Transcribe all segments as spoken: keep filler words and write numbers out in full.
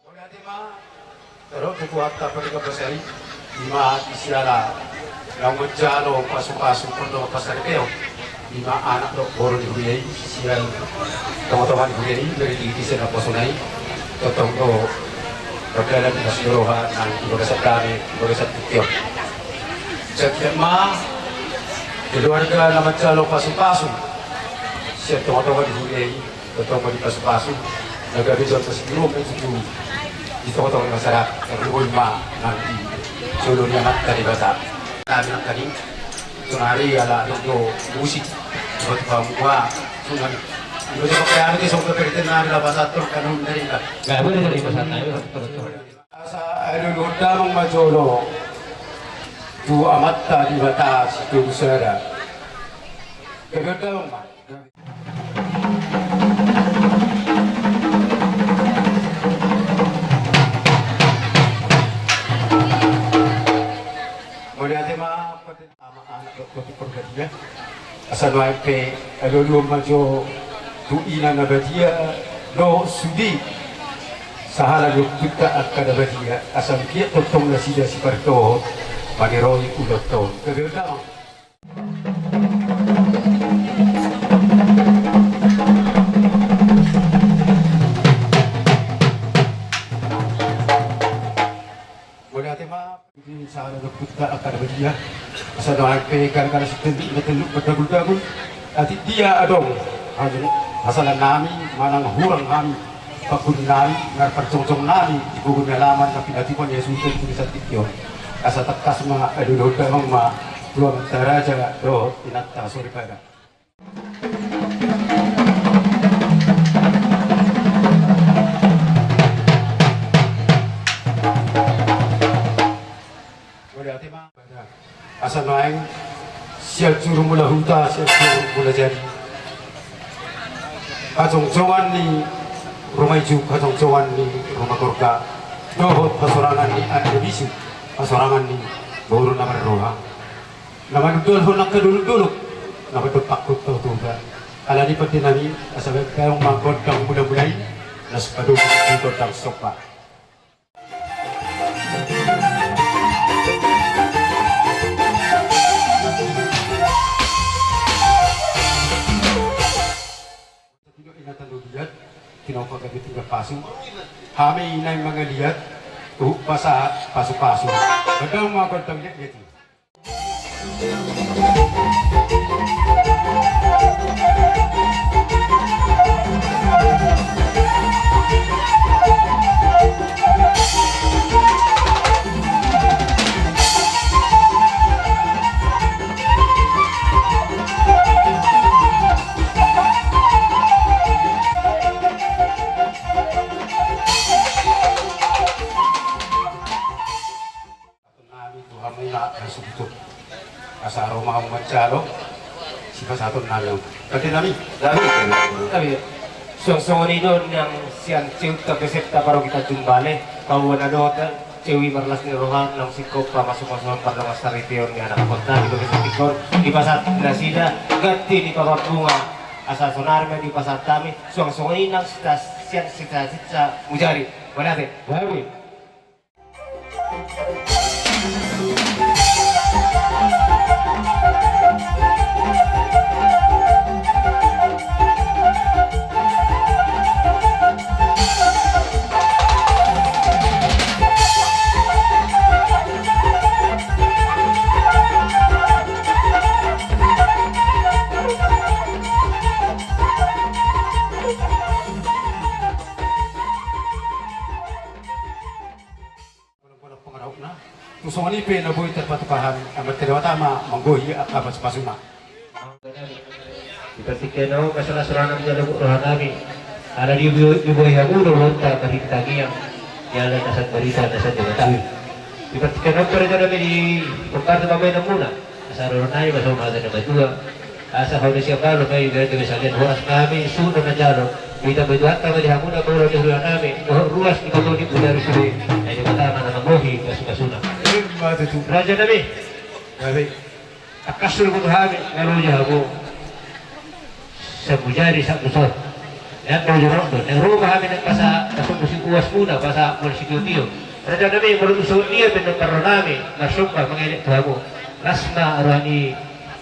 Mauliate ma. Tadok tu Tuhanta pardenggan basa i, ima di siala naung manjalo pasupasu pardongan parsaripeon, ima anak dohot boru ni huria i, sian tongatonga ni huria i, dari tingki sian naposona i, tongtong do mardalan di na so roha nang di bagasan dame, di bagasan tingki on. Sai ma keluarga na manjalo pasupasu sian tongatonga ni huria i, tongtong ma dipasupasu, na gabe jolma siduruon ma i tutu di tongatonga ni masyarakat, tarlumobi ma nang di jolo ni Amanta Debata. Nami nangkaning, sonari ala adong do musik, buat pamua, sonari. Ino jolo pe anu di songon pe periten nami na pasahathon kanon dari nami. Gabe dari pasahat nami. Asa alualuhon damang ma jolo tu Amanta Debata Sitolusada. Gabe on damang ma. Mauliate ma. Ama, Anak dohot Tondi Porbadia. Asa nuaeng pe alualuhon ma jo tu ina na badia dohot sude sahala ni ompunta angka na badia, asa anggiat tongtong nasida sipartohot maniroi ulaonta on. Gabe on damang. Ia, asa dohot pe gara-gara sitenduk na telluk mardagul-dagul, atik dia adong hasalaan nami manang hurang hami pangkuri nami marparjongjong nami di gogo ni alaman na pinatupa ni hasuhuton di tingki on. Asa tangkas ma, adu dohot damang ma tu amanta raja dohot inanta soripada. Asa naeng sian juru mula huta, sian juru mula jadi, hajongjongan ni ruma ijuk, hajongjongan ni ruma gorga, dohot hasorangan ni ande bisuk, hasorangan ni boru na marroha. Na manundalhon angka dolok-dolok, na mandompakhon tau Toga. Alani pande nami, asa baen damang ma gondang mula-mula i, laos padomu tu gondang somba. Tinopa gabe tinggal pasu. Hami naeng mangaliat, uhuk pasahat pasu-pasu. Gondang ma gondang liat-liat i. Nami tu hamuna na subuton. Asa ro ma hamu manjalo sipasahaton nami on. Pande nami. Nami. Nami. Suang songon i do nang sian ceuta pesepta paroki Tanjung Balai, paboa na dohot ceu i marlas ni roha nang singkop pamasuk-masukan pardongan saripeon ni anakhonta di bagasan tingki on, dipasahat nasida ganti ni papan bunga, asa sonari ma dipasahat hami, suang songon i nang sita-, sian sita-, sita mujari. Mauliate. Nami. Bolak-bolak pangarahutna. Tu songon i pe na boi tarpatupa hami, Amanta Debata ma manggohi angka pasu-pasuna. Di partingkian on, asa las roha nami jala buat roha nami. Ala di, di, dibohi hamu do rohanta marhite tangiang. Jala na sian barita na sian Debata. Di partingkian on pe raja nami, dipongkar tu pambahenanmuna. Asa ro nai ma songon hata ni natuatua. Asa hau ni siapalo ma i, gabe salian horas ma hami suhut na manjalo. Ditambai Tuhanta ma di hamuna pangula ni huria nami, dohot ruas di pangoli pudari sude. Ai Debata ma na manggohi pasu-pasuna. Ima tutu. Raja nami. Gabe. Tangkas do tu hami na loja hamu. Sahat mujari sahat muson. Nang do jorok do, nang ro ma hami nang pasahat, pasahat musik uas muna, pasahat muna sitio-tio. Raja nami, molo tu songon dia pe nang parro nami marsomba mangelek tu hamu. Las ma roha ni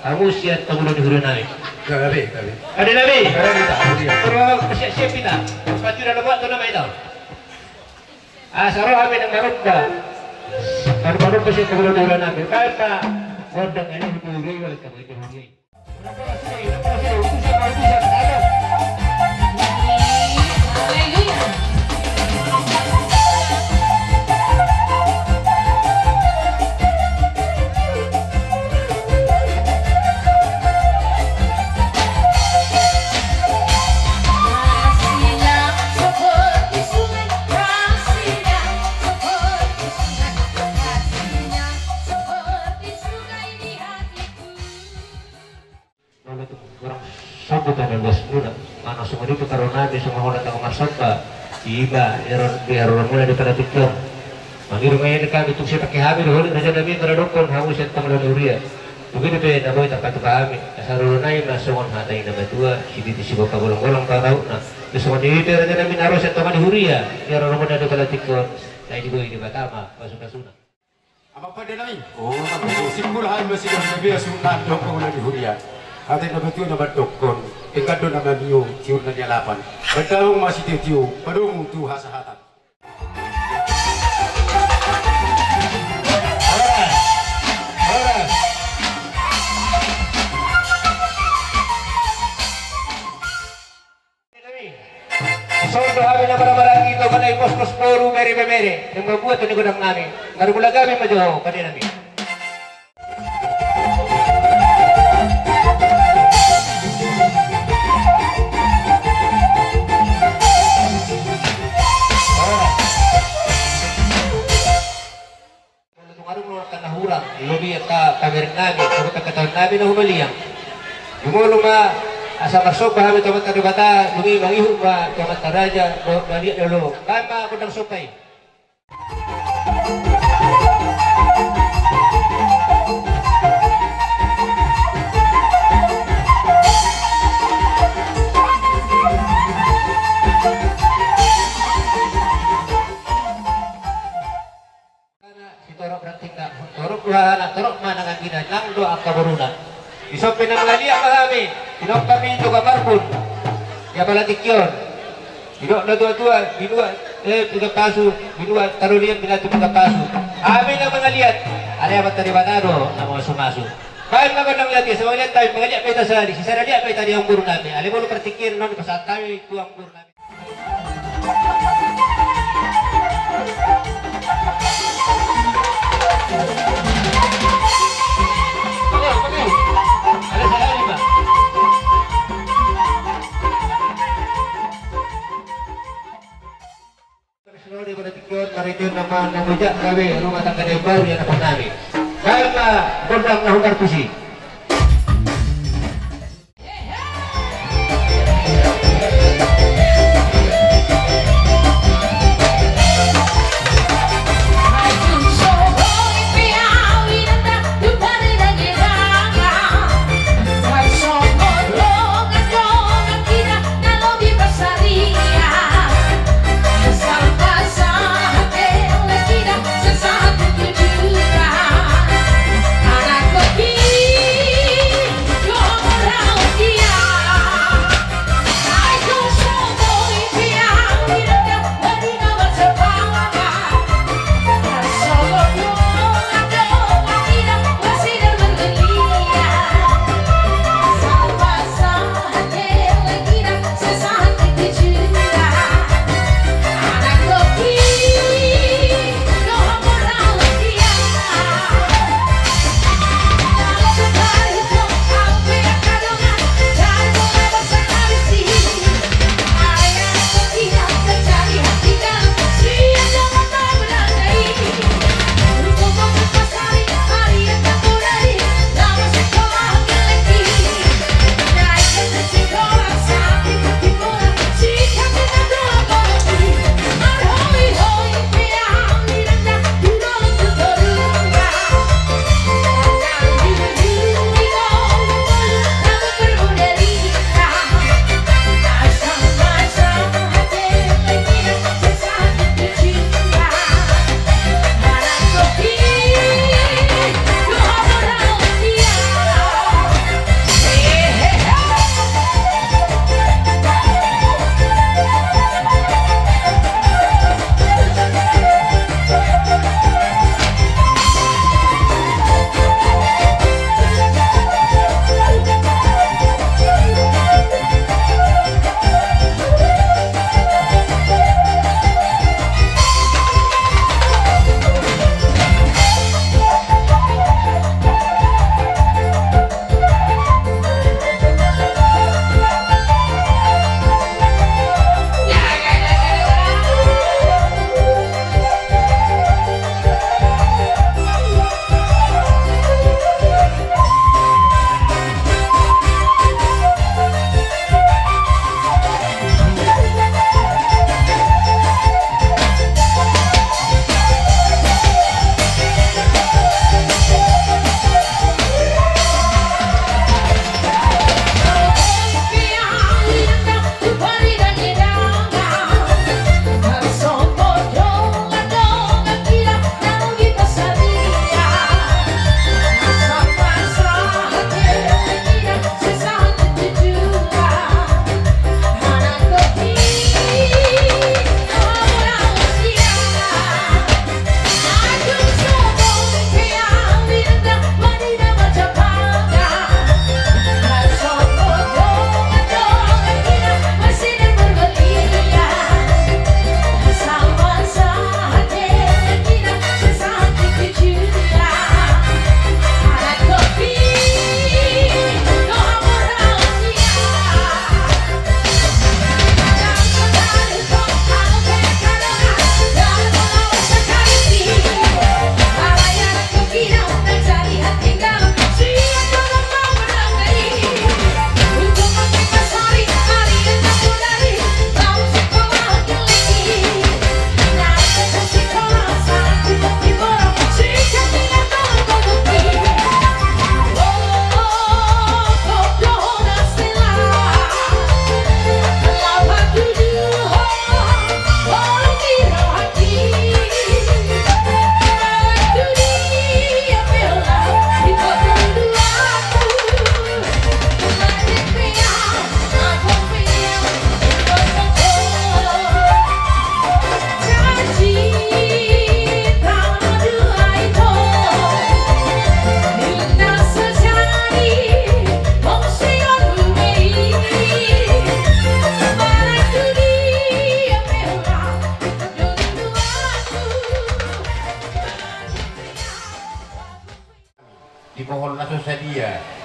hamu sian pangula ni huria nami. Gabe, gabe. Pande nami. Gabe, gabe. Ro, siap-siap hita. Patuda na buat tu nama ita. Asa ro hami nang maromba. Maromba sian pangula ni huria nami. Baen ma gondang elek ni huria i, baen ma gondang elek ni huria i. Molo tung hurang sombu tanda luas muna, manang songon i pe parro nami songon holan tanggo marsomba, ima di haroro muna di pala tingki on. Mangido ma i hami tung sai pake hami do holan raja nami maradophon hamu sian pangula ni huria. Begitu pe na boi tarpatupa hami, asa ro nai ma songon hata ni na matua, sititi siboan pagolanggolang pangarahutna. Songon i pe raja nami na ro sian tonga ni huria, di haroro muna di pala tingki on, na i diboi Debata ma pasu-pasuna. Amang pande nami. O, simpul hami ma sidohon na bia suhut nami dohot pangula ni huria. Hata ni na matua na mandokkon, denggan do na mamio tiur na nialapan. Baen damang ma sitio-tio, padomu tu hasahatan. Songon hami na maramaranggi, tongon na i, moskos, boru, bere, ibebere, na mambuat tu ni godang nami. Marmula gabe ma jo, pande nami. Molo tung adong do angka na hurang, lobi angka pamereng nami, angka pangkataion nami na humaliang. Jumolo ma asa marsomba hami tu Amanta Debata, dung i mangihut ma tu amanta raja, dohot maliat ni oloi. Baen ma gondang somba i. Sitorop rantingna, torop do hahana, torop ma nang anggina, nang do angka boruna. Dison pe na mangaliat ma hami, tinompa hami Toga Marbun, di apala tingki on. Didok natuatua, binua, eh, pinggan pasu, binua tarolian, binatu pinggan pasu. Hami na mangaliat, alai Amanta Debata do na mamasumasu. Baen ma gondang liat i, asa mangaliat hami, mangaliat ma hita sahali, sisada liat ma hita di amangboru nami. Alai molo partingkian on, pasahat hami tu amangboru nami. Marhite nama na mujak gabe rumah tangga na imbaru di anak nami. Baen ma gondang na hutar tusi.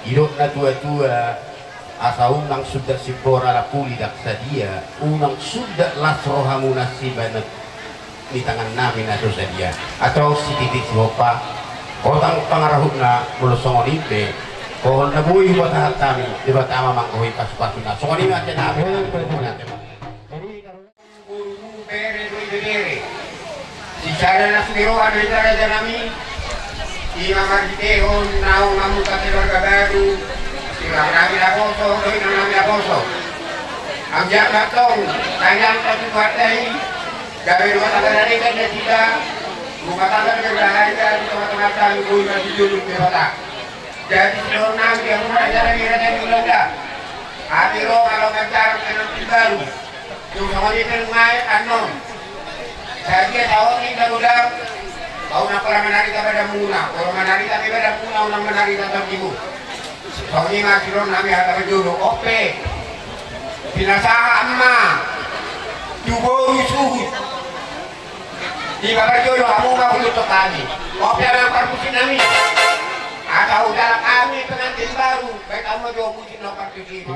Didok na tua-tua, asa unang sundat simbora lampuli ndang sadia, unang sundat las rohamuna sibaenon ni tangannami na so sadia. Antong sititi sihompa, hotang pangarahutna, molo songon i pe, hohom na boi hupasahat hami, Debata ma manggohi pasu-pasuna. Songon i ma, ate nami. Boru, bere dohot ibebere. Sisada na sude roha dohot raja nami. I ma marhitehon naung mambuka keluarga baru, tulang nami naposo dohot inang nami naposo. Anggiat ma antong tangiang tu Tuhanta i, gabe rumah tangga na denggan nasida, rumah tangga na berbahagia di tonga-tonga hami, boi ma dijunjung Debata. Jadi, sidohonon nami di hamu raja nami, raja ni hulahula. Hami ro malo manjarang pengantin baru. Tung songon i pe nuaeng annon. Sadia taon ni dagodang. Ba unang pola manarita badanmuna, pola manarita pe badanmuna, unang manarita tondimu. Songon i ma sidohonon nami hata parjolo. On pe, pinasahat ma tu boru suhut. Di paparjolo hamu ma huhuthon hami. On pe amang parmusik nami. Asa hudalap hami pengantin baru, baen hamu ma jo musik na parmusik.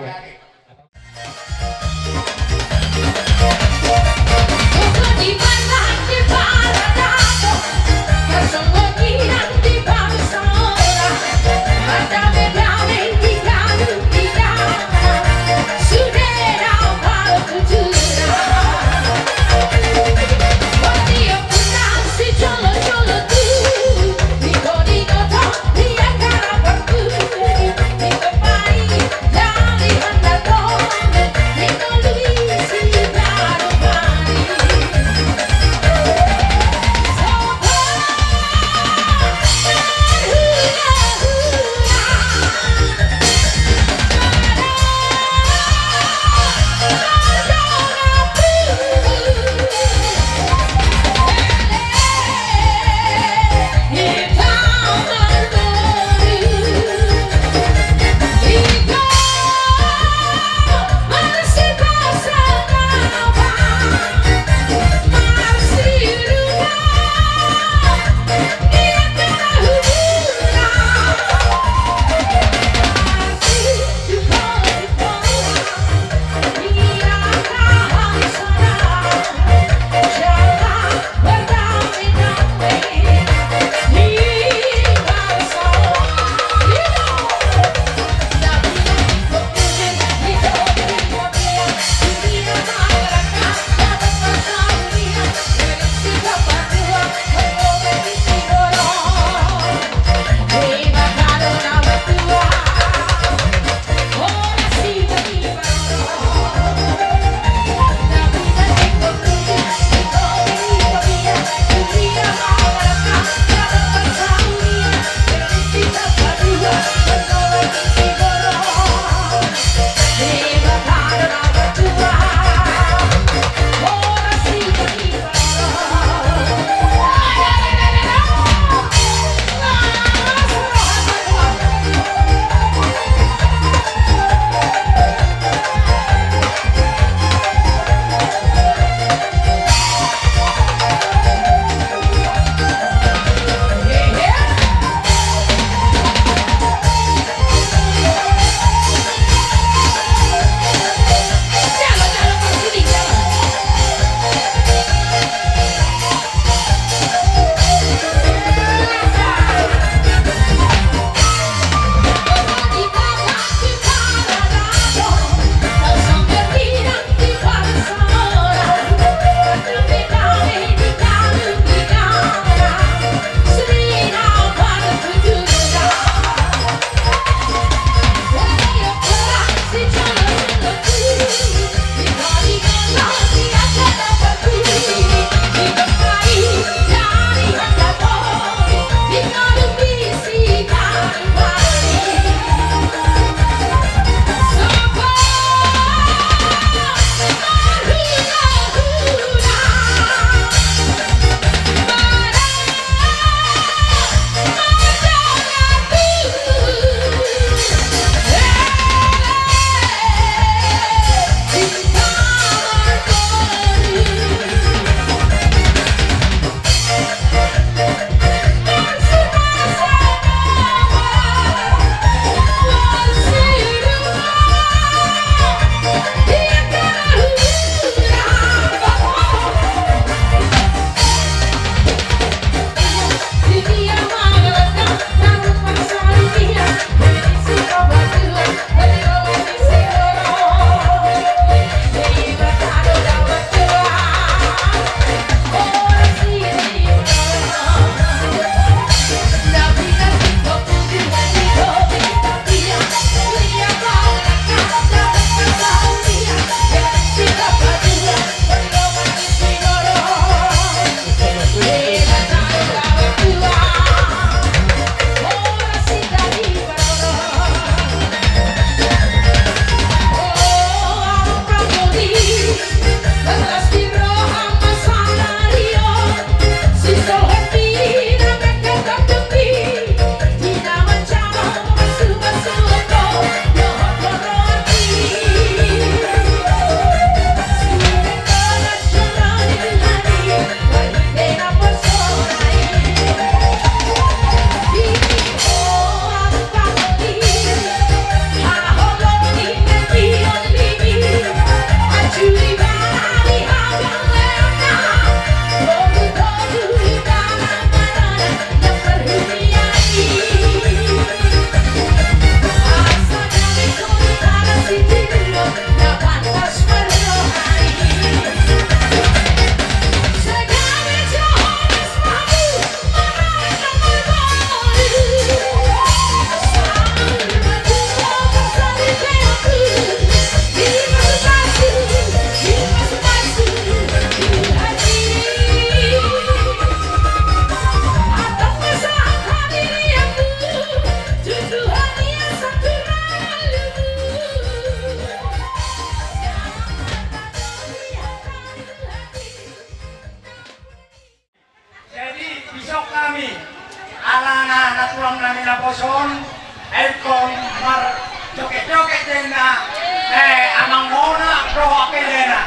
Nami naposo on, ingkon marjoget-joget dena, eh, amangmona dohot epengna.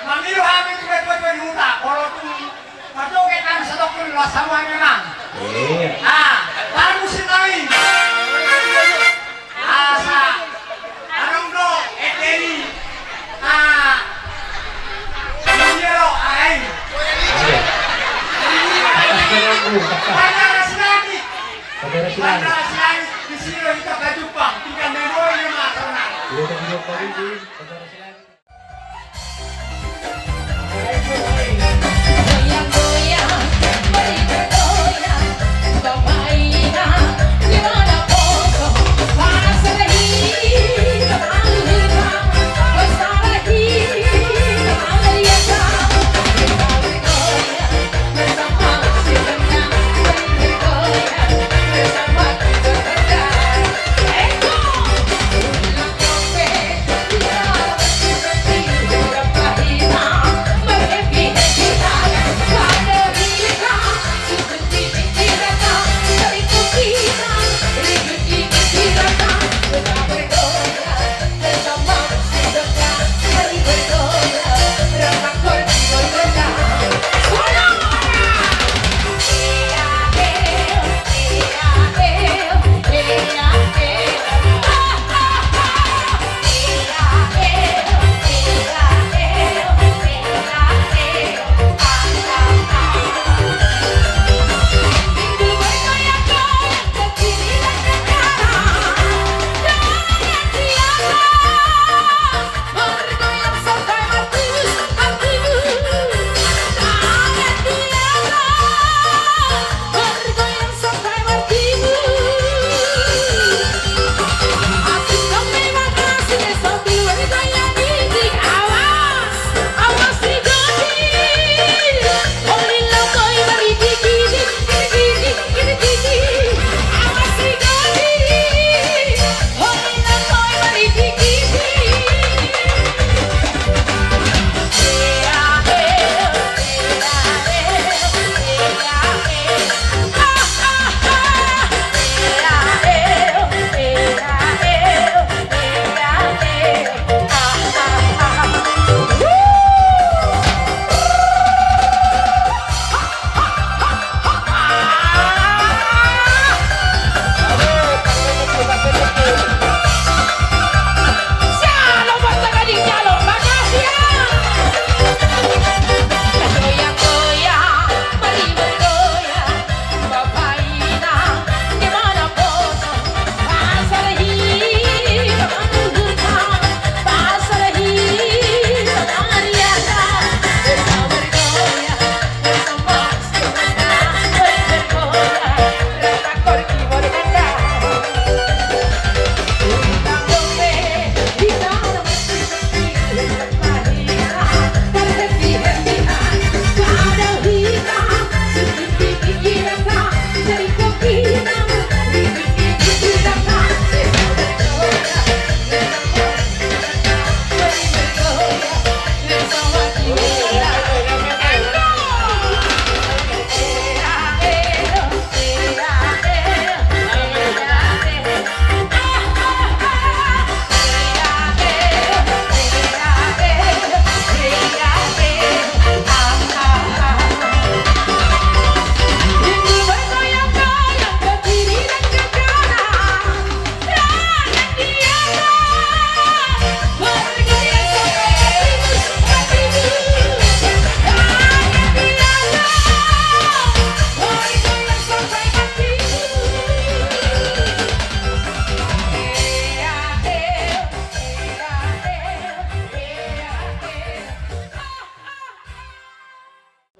Mangido hami tu epeng ni huta, molo tung marjoget nami satongkin las hamu hami, amang. Eh. Ah, baru musim nami. Asa adong do ende ni, ah, dia do, ah, ai. Bandara Silangit. Bandara Silangit. Bandara Silangit, di sini kita ka Jepang, tinggal memori ni masa na. Iya, tapi dia tadi di Bandara Silangit.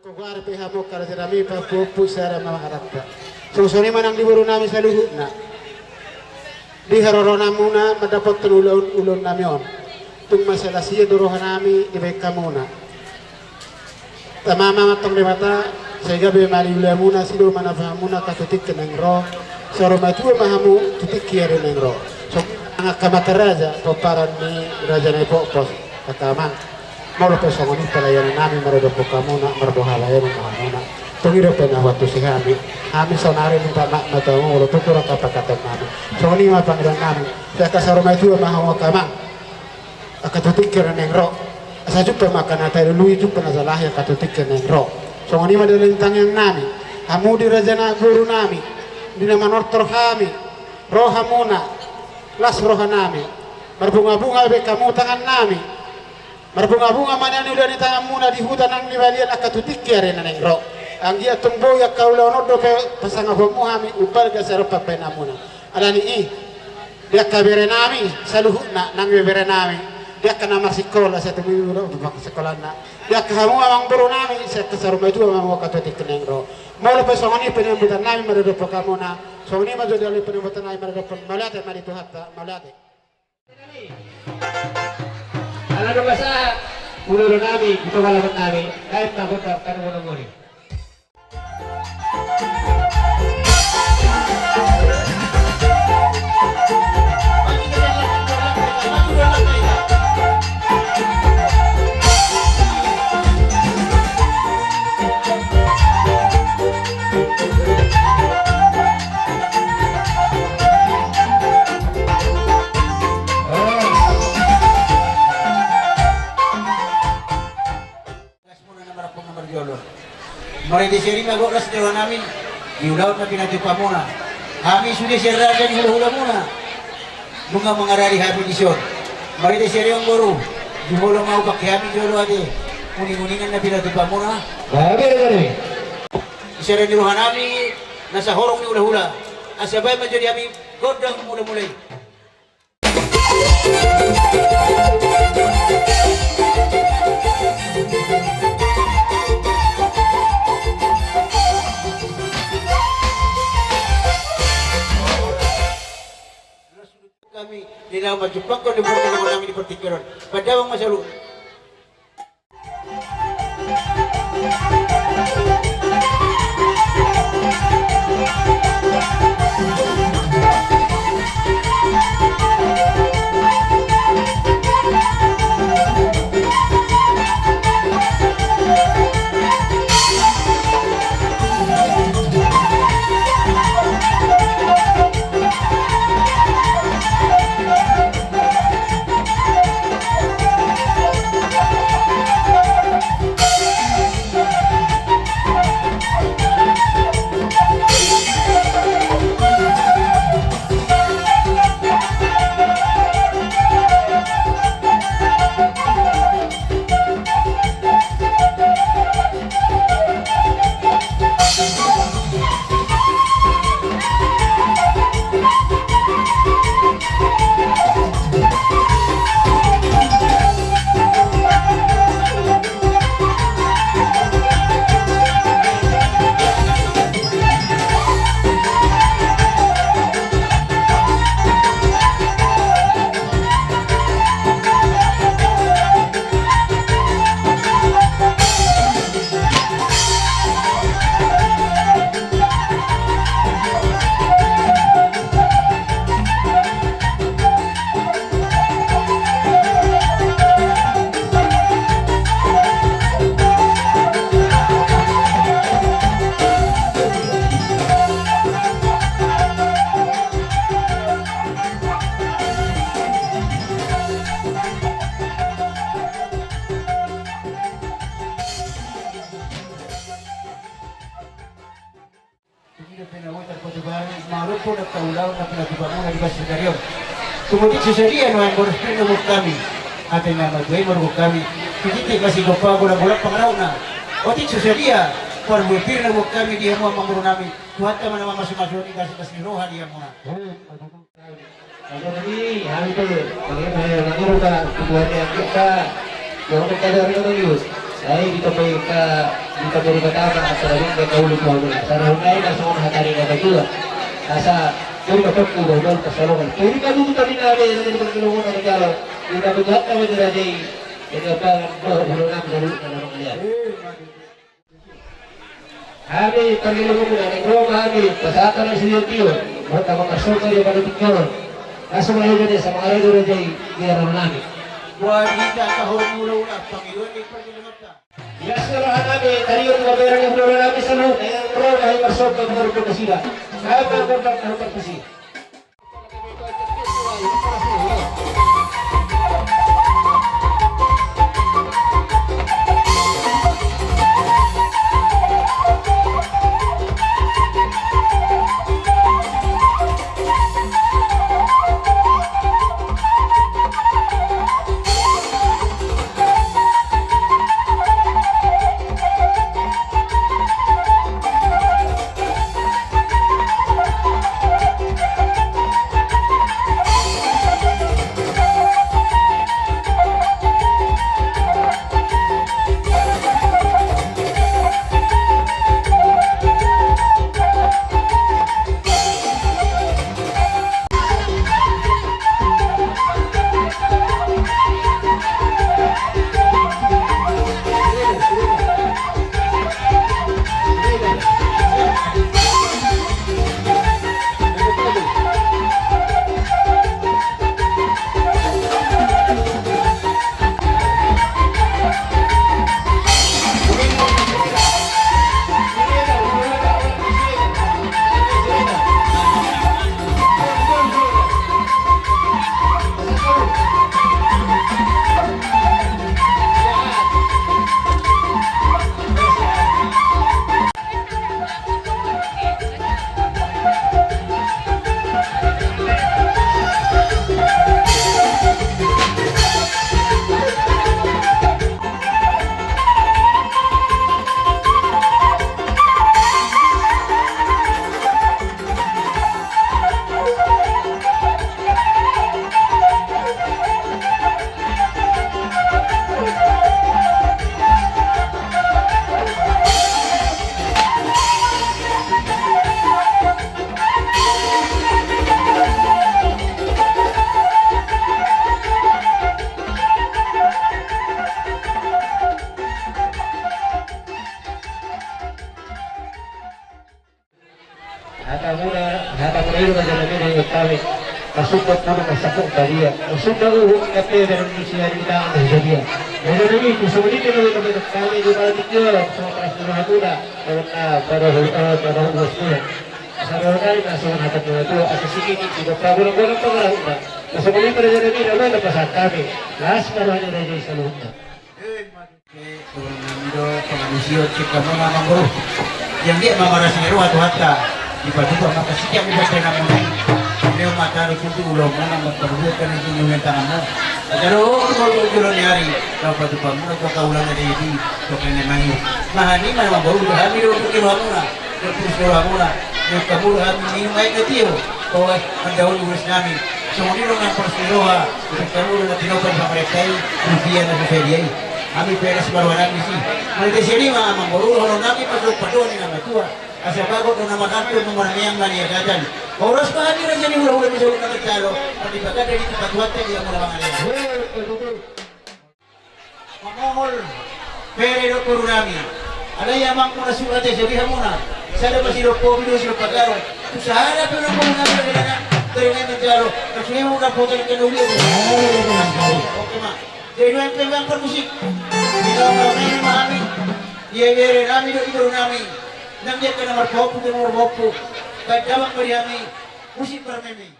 Hugoari pe hamu angka raja nami, pahompu-hompu, sada ma mangaranta. Songon i ma nang di boru nami saluhutna. Di haroro namuna mandapothon ulaon, ulaon nami on. Tung mansai las ia do roha nami dibahen hamuna. Tama ma antong Debata, sai gabe ma di ulaonmuna, sidor ma napohamuna angka tu tingki naeng ro. Saur matua ma hamu tu tingki ari naeng ro. Songon i nang angka amanta raja, pomparan ni raja na ipompos. Angka amang, molo pe songon i pelayanan nami maradophon hamuna, marboha layanan ma hamuna. Tung i dope na huantusi hami. Hami saonari minta maaf ma tu hamu molo tung hurang hata pasahaton nami. Songon i ma pangidoan nami. Sai angka saur matua ma hamu angka amang. Angka tu tingki na naeng ro. Asa jumpang ma angka na talului, jumpang na jalahi angka tu tingki na naeng ro. Songon i ma di dalan tangiang nami. Hamu di raja na boru nami. Di na manortor hami. Ro hamuna. Las roha nami. Marbungabunga be hamu tangan nami. Marbungabunga ma nian ula ni tanganmuna di huta nang di balian angka tu tingki ari na naeng ro. Anggiat tung boi angka ulaon on dope pasangaponmu hami umbalga sai ro pambahenanmuna. Alani i, di angka bere nami saluhutna nang bebere nami, di angka na marsikola sai tumundalhon do parsikolanna, di angka hamu amangboru nami sai angka saur matua ma hamu angka tu tingki na naeng ro. Molo pe songon i panambuatan nami maradophon hamuna, songon i ma jolo di ale panambuatan nami maradophon. Mauliate ma di Tuhanta, mauliate. Ala nunga sahat ulaon nami di tonga alaman nami, baen ma gondang panungkunan i. Las muna na marampang na marjolo. Marhite sian i ma gok las ni roha nami di ulaon na pinatupamuna. Hami sude sian raja ni hulahulamuna. Nunga mangaradi hami dison. Marhite sian i amangboru, jumolo ma hupangke hami jolo ate uninguningan na pinatupamuna. Gabe, gabe. Sian raja ni roha nami na sahorong ni hulahula. Asa baen ma jolo di hami gondang mulamula i. Hami di na manjumpangkon di portibi nami di portibi on. Pandamang ma saluhut. Tung i dope na boi tarpatupa hami, molo pe angka ulaon na pinatupamuna di bagasan sadari on. Tung otik so sadia nuaeng boras pir na huboan hami. Ate na matua i marhuboan hami. Tung i pe masih gopa golang-golang pangarahutna. Otik so sadia parbue pir na huboan hami di hamu amangboru nami. Tuhanta ma na mamasumasu i, las ni roha di hamuna. Jadi hami pe, bagaimana ya, nanti rupa ketua ni angka, yang kita dari Manolius. Sai ditambai angka, ditambai angka tama, antara angka ulu tua mula. Sarahun ai na songon hata ni angka tua. Asa, jadi kau tu bawa bawa pasalongan. Jadi kau tu tadi na ada yang jadi berkelongan ada jalan. Kita berbuat apa jadi? Jadi apa? Bawa pulang kami dari dalam kalian. Hami pargellengonmuna, naeng ro ma hami pasahat hami sitio, molo tama marsopa di pala tingki on. Langsung aja deh sama aja dulu jadi biar nami. Buat hita tahun mula-mula pangidoan di perjalanan. Las ni roha nami, taringot ma bere ni hulahula nami saluhutna, eh, ro ma i marsomba marhite nasida. Sahat ma gondang na huparpasi. Hatamuna, hatamuna i do raja nami, dohot hami. Masumpah muna, masumpah badia. Masumpah uhum na pe dalam misi hari kita, misi dia. Raja nami, tu songon i pe na dohot hami, di malam minggu, songon paras ni rohamuna. Songon na pada hulu, eh, pada hulu bos muna. Songon nai na songon hata ni na tua, asa singkingki, di bapa guna-guna pangarahutna. Songon i pe raja nami, na dohot na pasahat hami. Las ma roha ni raja i saluhutna. Songon nami do pangalusion sian hamuna amangboru. Ianggiat ma marlas ni roha Tuhanta, dipatupa ma hasian ni pandenamuna i. Lehon ma talu tutu ulaonmuna, marparuhut hami di ulaon tanganmu. Tajaha do tu joloan ni ari, laho patupamuna tu angka ulaon na jadi, tu angka na mangido. Mahan i ma amangboru, hami do tu rohamuna. Terus doa muna, doa muna, minum aek na tio. Oe, mandao ni ulos nami. Songon i do nang paras ni roha, doa muna na tinopa ni pamarenta i, rupia na so sadia i. Hami pe las ma roha nami disi. Mauliate ma amangboru, dohonon nami ma songon pandohan ni na matua. Asa bagot do na marhata, na marmeang ma niagatan. Horas ma hami raja ni hulahula ni saluhut na manjalo, padi baganda di tempat tuanta di hamuna mangalean. Mangol bere dohot boru nami. Alai amangmuna surat ate sori hamuna. Sada ma sidok pobi do sidok pagaro. Tu sada pe na boru nami bere na, bere na manjalo. Kasui muna foto ni kena ulia. Oke ma. Jadi dua yang pegang permusik. Di dalam permainan ma hami. Ia bere nami dohot boru nami. Nang dia kena marpopu kena marpopu. Kadabak beri hami. Musik permainan.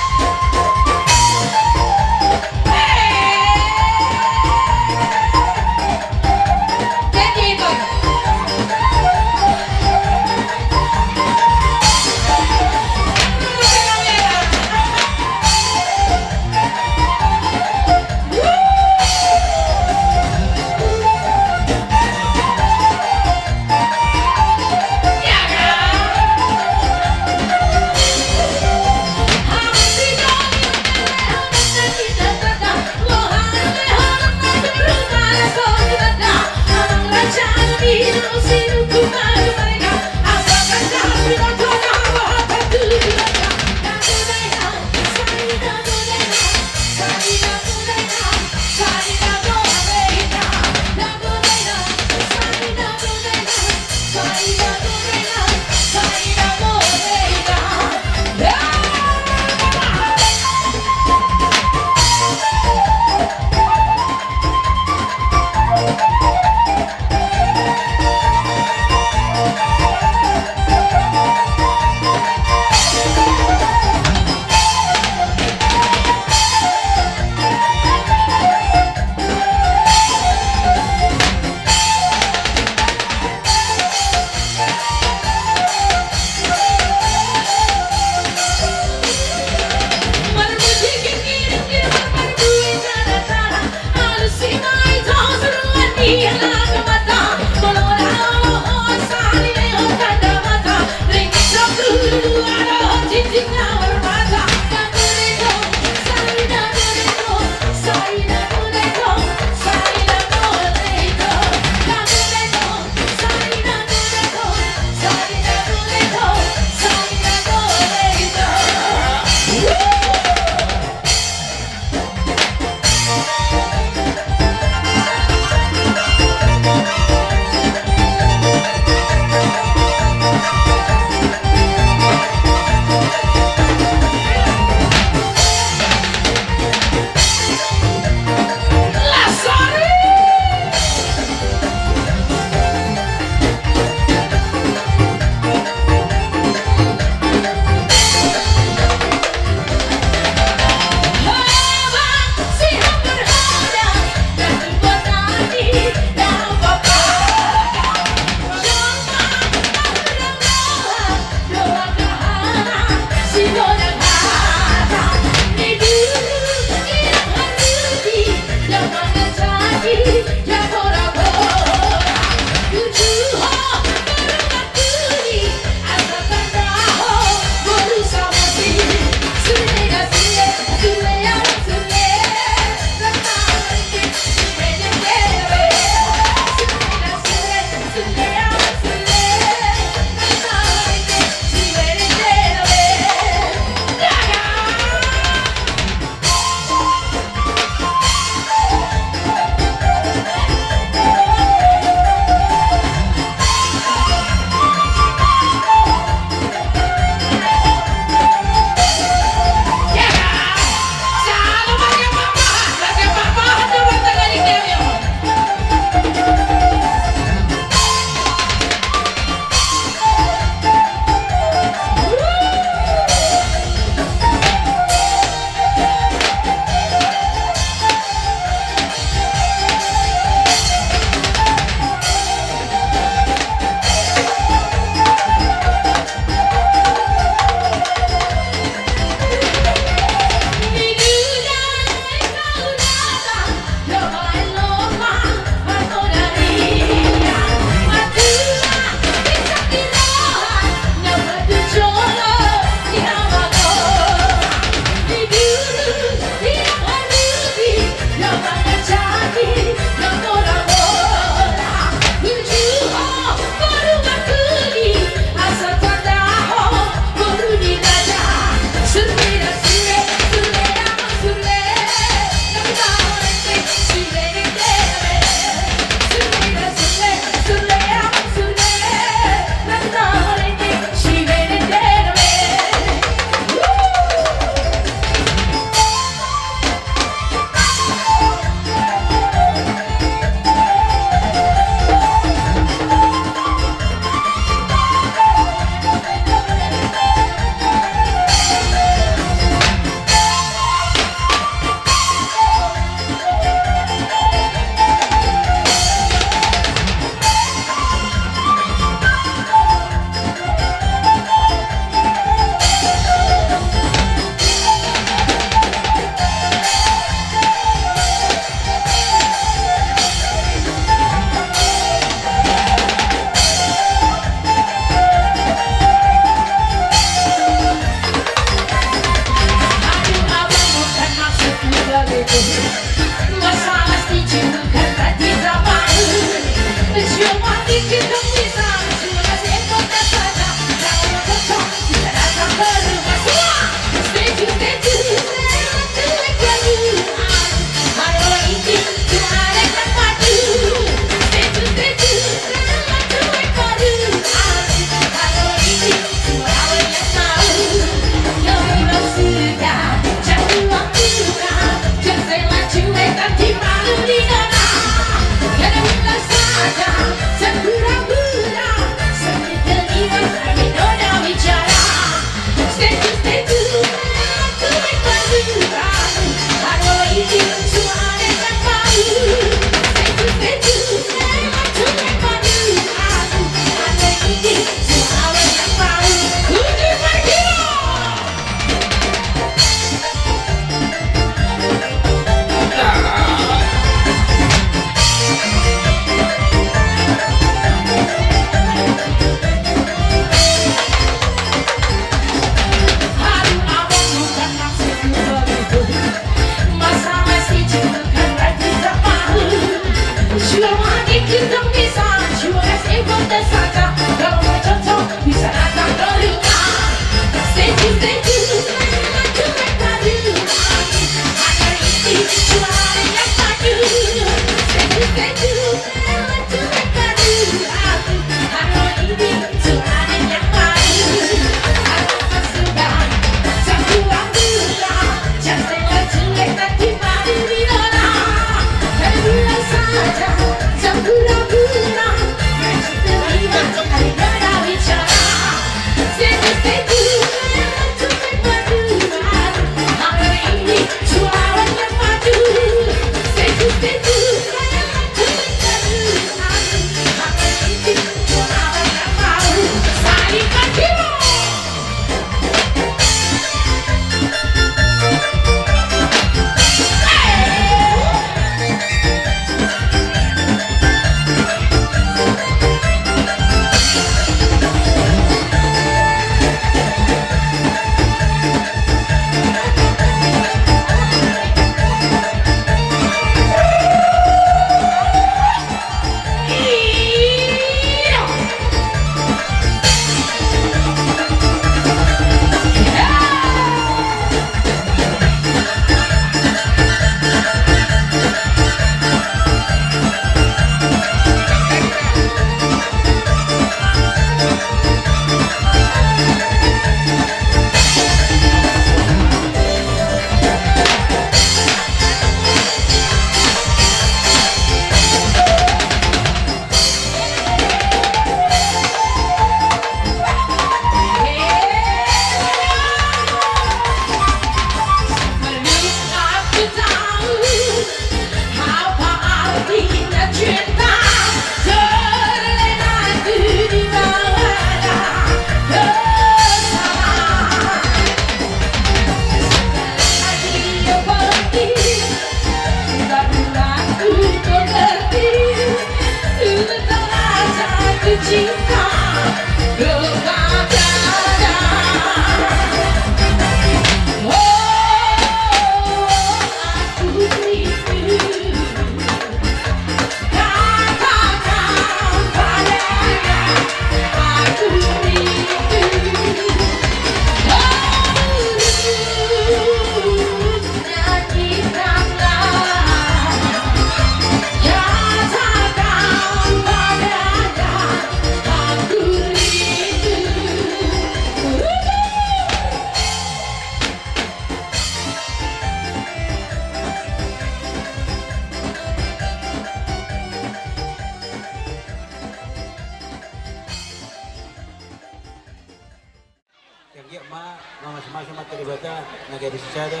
Na gabe sisada.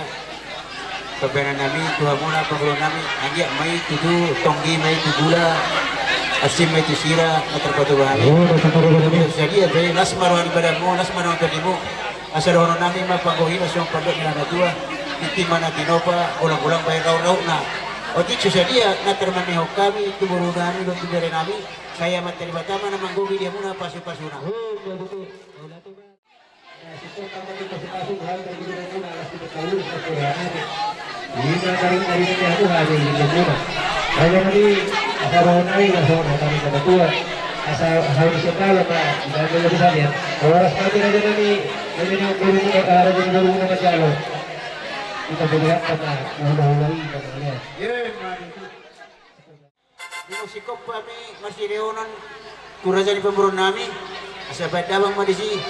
Pambahenan nami tu hamuna, panggual nami, anggiat ma i tutu tonggi ma i tu gula, asin ma i tu sira, na tarpatupa hami. Sadia, jadi las ma roha ni badanmu, las ma roha ni tondimu. Asa dohonon nami ma panggohi na songon pandok ni na tua, tintin ma na tinopa, golang-golang bahen rau-rauna. Otik so sadia na tarmanehon hami tu boru nami dohot tu bere nami, sai Amanta Debata ma na manggohi di hamuna pasu-pasuna. Di na singkop hami marsilehonon tu raja ni pamoruon nami, asa baen damang ma disi.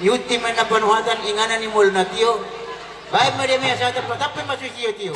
Iunti ma inna panuhatan, inganan ni mual na tio. Baen ma dia ma i asa tarpatampil ma susi tio.